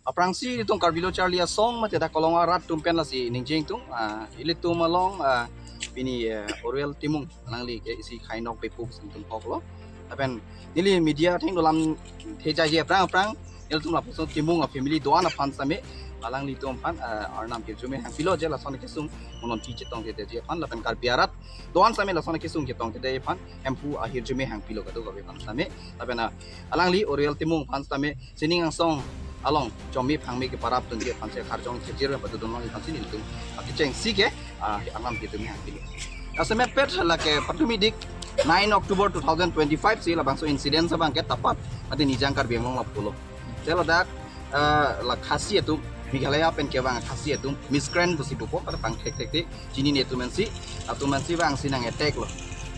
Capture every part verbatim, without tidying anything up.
Aphrangsi ilitum Karbi Lo Charli Asong mate dak Kolong arat atum pen lasi ningjeng tung, ah, ilitum along, ah, pini, eh, Oriel Timung alangli ke isi khai nokbe pusi ilitum thoklo. Lapen neli media atheng dolam thejaji aphrang aphrang, ilitum lapuson Timung a family do-an aphan sitame alanglitum aphan, ah, arnam hirjume hangpilo je lason kesung monon ti chetongtedetji aphan lapen Karbi arat do-an sitame lason kesung chetongtedetji aphan Hemphu ahirjume hangpilo kadokave aphan sitame. Lapen, ah, alangli Oriel Timung aphan sitame sining angsong along chome phangme keparap dunji aphan si akarjong chechir patu dunlong aphan si nelitum akechengsi ke, ah, arnam hirjume hangpilo. Laso mepet lake patumi dik nine October two thousand twenty-five si labangso incident abangke Tapat mate Nijang Karbi Anglong lapulo. Je ladak, ah, la Khasi atum, Meghalaya pen kevang Khasi atum, miscreant pusi pupo, pada pangthekthekte chinine atum ansi, atum ansi vangsi nang attack lo.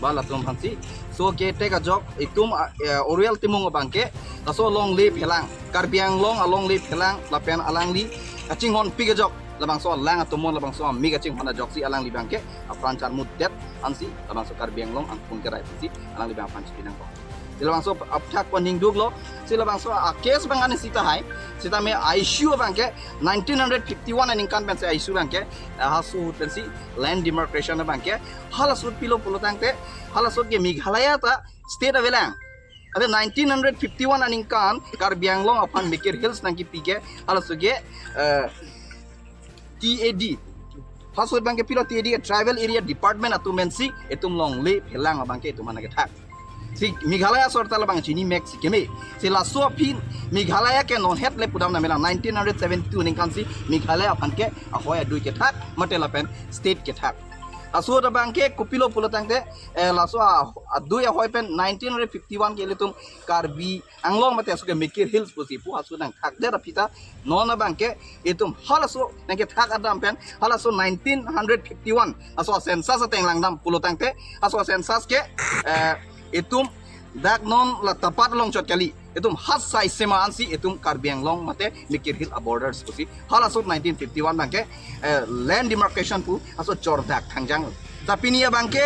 Ba latum aphansi. So ke attack ajok itum, ah, eh, Oriel Timung abangke laso alongle phelang, Karbi Anglong alongle phelang lapen alangli kachinghonpik ajok, labangso alang atomon, labangso amik kachinghon ajoksi alangli abangke apran charmutdet ansi labangso Karbi Anglong angkun kerai pusi alangli abang aphan chipi nangkok. Si labangso aphuthak pen ningduklo, si labangso a case abang ani sita hai, sitame issue abangke nineteen hundred fifty-one aningkan pensi issue abangke, ah, haso ahut pensi land demarcation abangke, halaso ahut pilo pulo tangte, halaso ahut ke Meghalaya ta state avelang. Ate nineteen hundred fifty-one aningkan Karbi Anglong aphan Mikir Hills nangkipi ke, halaso ahut ke, eh, T A D. First ahut abangke pilo T A D ke Tribal Area Department atum pensi itum longle phelang abangke itum aphan kethak. Si Meghalaya sorkar labang chini mek si keme. Si laso aphi Meghalaya ke non het le pudam namelang nineteen hundred seventy-two aningkan si Meghalaya aphan ke ahoi adui kethak, mate lapen state kethak. Laso ahut abangke kopilo pulo tangte, eh, laso a, adui ahoi pen nineteen hundred fifty-one ke ilitum Karbi Anglong mate laso ke Mikir Hills pusi pu halaso ahut nangthakdet aphi ta non abangke itum halaso nangkethak adam pen halaso nineteen hundred fifty-one laso census ateng langdam pulo tangte, laso census ke, eh, itum dak non la Tapat along chot kali, itum hat sai sema ansi itum Karbi Anglong mate Mikir Hill a borders pusi halaso ahut nineteen fifty-one abangke, eh, land demarcation pu halaso ahut chordak thangjang. Ta pini abangke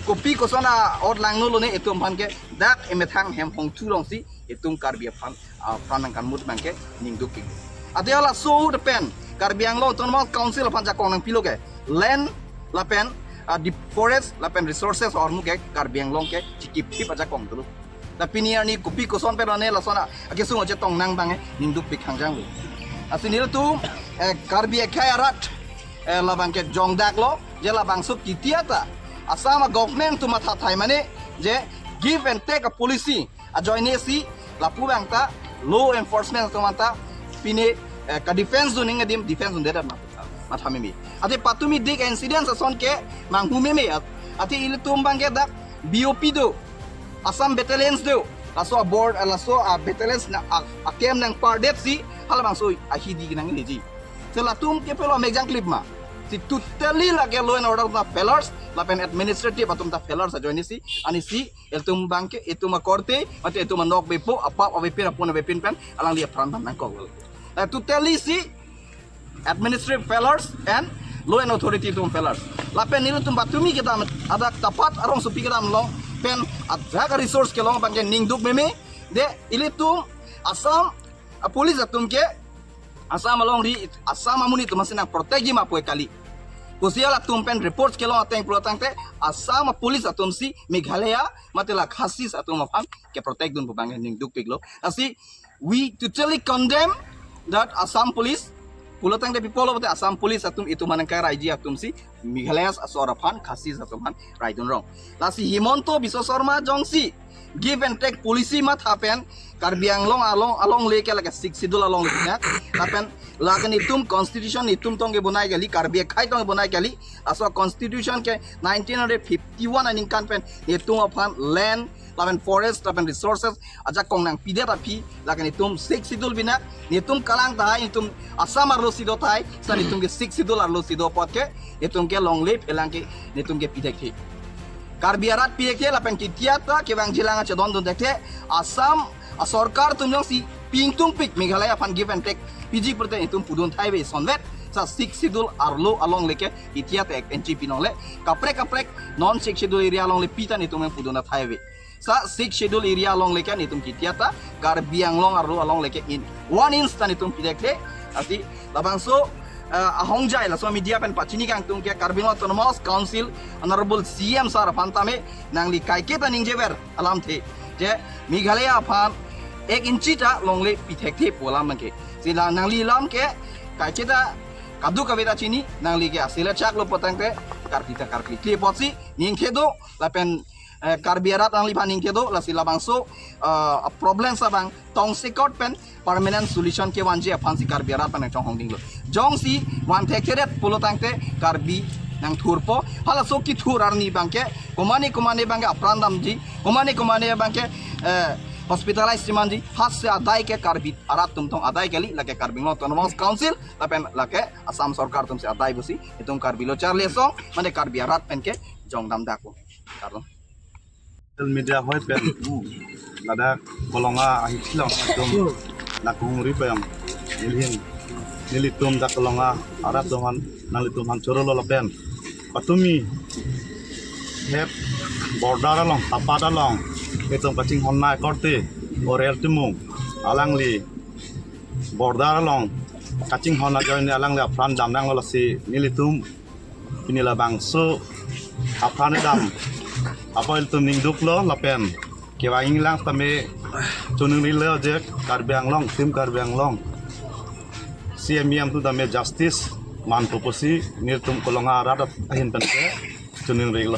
kopi koson a-ot langno lone itum aphan ke dak emethang hem hongthu alongsi itum Karbi aphan, ah, apran nangkanmut abangke ningdukpik. Ate halaso ahut pen Karbi Anglong Autonomous Council aphan ajakong nangpilo ke land lapen, ah, di forest lapen resources ahormu ke Karbi Anglong ke chikipthip ajakong dolo. Ta pini arni kopi koson pen lone lason a, akesung achetong nang abangke ningdukpik thangjanglo. Lasi nelitum, eh, Karbi akhei arat, eh, labangke jongdaklo, je labangso kitia ta Assam a government atum matha thai mane je give and take a policy ajoine si lapu abang ta law enforcement atum ta pine, eh, ka defense dun ning adim defense dundedet ma, matha meme. Ate patumi dik incidents ason ke manghu meme at-, ate ilitum abangke dak B O P do, Assam battalions do, laso a board, eh, laso a battalions na a, a camp nangpardet si halabangso ahidi nang niji. Si latum ke pelo mekjang klip ma. Si totally lake law and order ta failures, lapen administrative atum ta failures ajoine si, ani si, ilitum abangke, itum akorte, mate itum anokbepo, apap avepin, apun avepin pen, alangli apran aphan nangkok. Eh, totally si, administrative failures and law and authority atum failures. Lapen nelitum patumi kedam, adak Tapat arongsopi kedam along pen, adak resource kelong abangke ningduk meme, de ilitum Assam a police atum ke Assam alongri, Assam amonit atum si nangprotectji ma pu kali pusi halatum pen reports kelong ateng pulo tangte Assam a police atum si Meghalaya mate la Khasis atum aphan keprotect dun pu abang ningdukpiklo. Lasi we totally condemn that Assam police. Pulo tangte pi pulo pulote Assam police atum itum aphan nangkeraiji atum si Meghalaya asor aphan, Khasis atum aphan raidun rong. Lasi Himanta Biswa Sarma jongsi give and take policy matha pen Karbi Anglong along, alongle ke lake Sixth Schedule alongle ke. Lapen lake nelitum constitution nelitum tong kebonai kali, Karbi akhei tong kebonai kali. Laso constitution ke nineteen hundred fifty-one aningkan pen nelitum aphan land, lapen forest, lapen resources ajakong nangpidet aphi, lake nelitum Sixth Schedule binak, nelitum kalang tahai, nelitum Assam arlo si do tahai, sa nelitum ke Sixth Schedule arlo si do apot ke, nelitum ke longle phelang ke, nelitum ke pidekthe. Karbi arat pidekthe lapen kitia ta kevangjilang achedondun dekthe, Assam a sorkar atum jongsi pingtungpik Meghalaya aphan give and take piji pulote nelitum pudun thaive sonvet, sa Sixth Schedule arlo alongle ke kitia ta ek inchi pinongle, kaprek kaprek non Sixth Schedule area alongle pi ta nelitum pudun thaive. sa Sixth Schedule area along leke netum kiti ata Karbi Anglong arlo along leke in one inch ta netum pithekthe. Lasi labangso, eh, ahongjai laso media pen pachini kangtung ke Karbi Anglong Autonomous Council Honorable C M sir aphan tame nangli kaiketa ningjever alamthe je Meghalaya aphan ek inchi ta longle pithekthe pu alam abangke. Si la nangli alam ke kaiketa kadokave ta chini, nangli ke asila chaklo potangte Karbi ta Karbi kli apotsi ningthe do lapen, eh, Karbi arat nangliphan ningthe do. Lasi labangso, eh, problem sa abang tongsekot pen permanent solution kevanji aphansi Karbi arat pen chonghong dinglo. Jongsi van thektheret pulo tangte Karbi nangthurpo. Halaso kethur arni abangke komane komane abangke apran damji, komane komane abangke, eh, hospitalize chimanji, hasi adai ke Karbi arat atum tong adai kali, lake Karbi Anglong Autonomous Council lapen lake Assam sorkar atumsi adai pusi itum Karbi Lo Charli Asong mane Karbi arat pen ke jongdam dakpo. Kardom. Social media hoi pen ladak Kolonga ahi chilong atum nakung ri pen nelihin nelitum dak Kolonga arat atum aphan nanglitum aphan chorolo lapen patumi het border along, tapat along itum kachinghon nai korte Orel Timung alangli border along kachinghon ajoine alangli apran dam nanglo. Lasi nelitum pini labangso apran dam apot ilitum ningduklo lapen kevang inglang tame choningrilo je Karbi Anglong, Team Karbi Anglong, C M E M atum tame justice manpo pusi nelitum Kolonga arat ahin pen ke choningrilo.